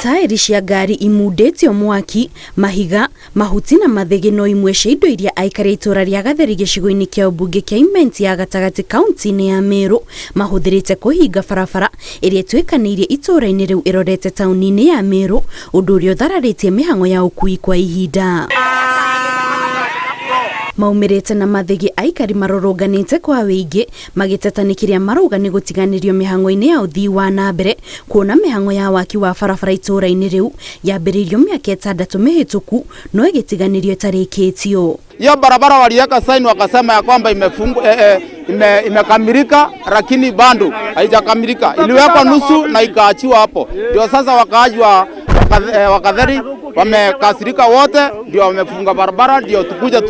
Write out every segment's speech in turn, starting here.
Taĩri cia ngari imundĩtio mwaki, mahiga, mahuti na mathĩgĩ no imwe cia indo iria aikari a itũra rĩa Gatheri gĩcigo-inĩ kĩa ũmbunge kĩa Imenti ya gatagatĩ kaunti-inĩ ya Meru mahũthĩrĩte kũhinga barabara ĩrĩa ĩtuĩkanĩirie itũra-inĩ rĩu ĩrorete taũni-inĩ ya Meru, ũndũ ũrĩa ũthararĩtie mĩhang'o ya ũkui kwa ihinda. Maumĩrĩte na mathĩgĩ aikari marũrũnganĩte kwa wĩingĩ magĩteta nĩ kĩrĩa marauga nĩ gũtiganĩrio mĩhang'o-inĩ ya ũthii wa na mbere, kuona mĩhang'o ya waki wa barabara itũra-inĩ rĩu yambĩrĩirio mĩaka 6 mĩhĩtũku no ĩgĩtiganĩrio ĩtarĩkĩtio. Hiyo barabara waliweka sign wakasema ya kwamba imefungwa, imekamilika, lakini bado haijakamilika. Iliwekwa nusu na ikaachiwa hapo. Ndio sasa wakaaji wa Wakatheri wamekasirika wote, ndio wamefunga barabara, ndio tukuja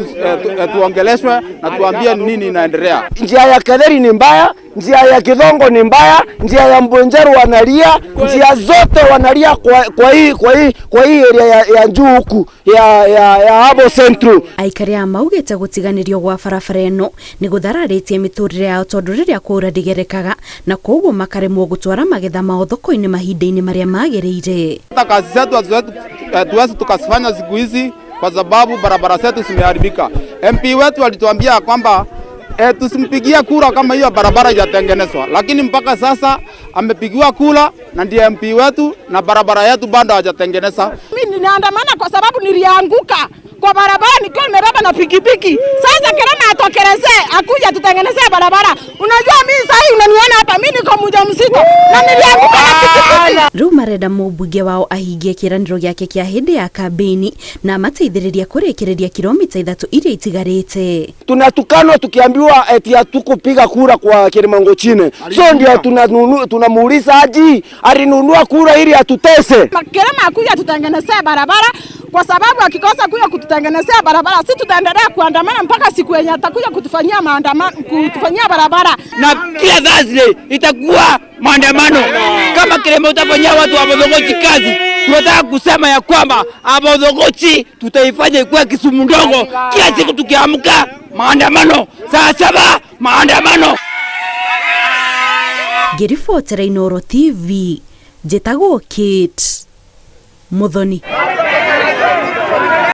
tuongeleshwe na tuambie nini inaendelea. Njia ya Katheri ni mbaya, njia ya Kithongo ni mbaya, njia ya Mbwenjeru wanalia, njia zote wanalia kwa hii area ya juu huku ya Abo Central. Aikari a maugĩte gũtiganĩrio gwa barabara ĩno nĩ gũthararĩtie mĩtũrĩre yao tondũ rĩrĩa kwaura ndĩgerekaga na koguo makaremwo gũtwara magetha mao thoko-inĩ mahinda-inĩ marĩa magĩrĩire. Hata kazi zetu hatuwezi tukazifanya siku hizi kwa sababu barabara zetu zimeharibika. MP wetu alituambia kwamba tusimpigie kura kama hiyo barabara haijatengenezwa, lakini mpaka sasa amepigiwa kura na ndiye MP wetu na barabara yetu bado hajatengeneza. Mimi ninaandamana kwa sababu nilianguka kwa barabara nikiwa nimebeba na pikipiki. Sasa Kerema atokelezee akuja tutengenezee barabara. Unajua mimi sasa hivi unaniona hapa, mimi niko mjamzito na nilianguka na pikipiki. Rĩu marenda mũmbunge wao ahingie kĩĩranĩro gĩake kĩa hĩndĩ ya kambĩini na amateithĩrĩria kũrĩkĩrĩria kilomita 3 iria itigarĩte. Tunatukanwa tukiambiwa eti hatukupiga kura kwa Kilimango Chine. So ndio tunamuuliza aji alinunua kura ili atutese. Kerema akuja tutengenezee barabara, kwa sababu akikosa kuja kututengenezea barabara si tutaendelea kuandamana mpaka siku yenye atakuja kutufanyia maandamano, kutufanyia barabara. Na kila Thursday itakuwa maandamano. Kama Kerema utafanyia watu wa Modhogochi kazi, tunataka kusema ya kwamba Modhogochi tutaifanya ikuwe Kisumu ndogo. Kila siku tukiamka maandamano, saa 7 maandamano. Ngĩribotera Inooro TV, njĩtagwo Kate Muthoni.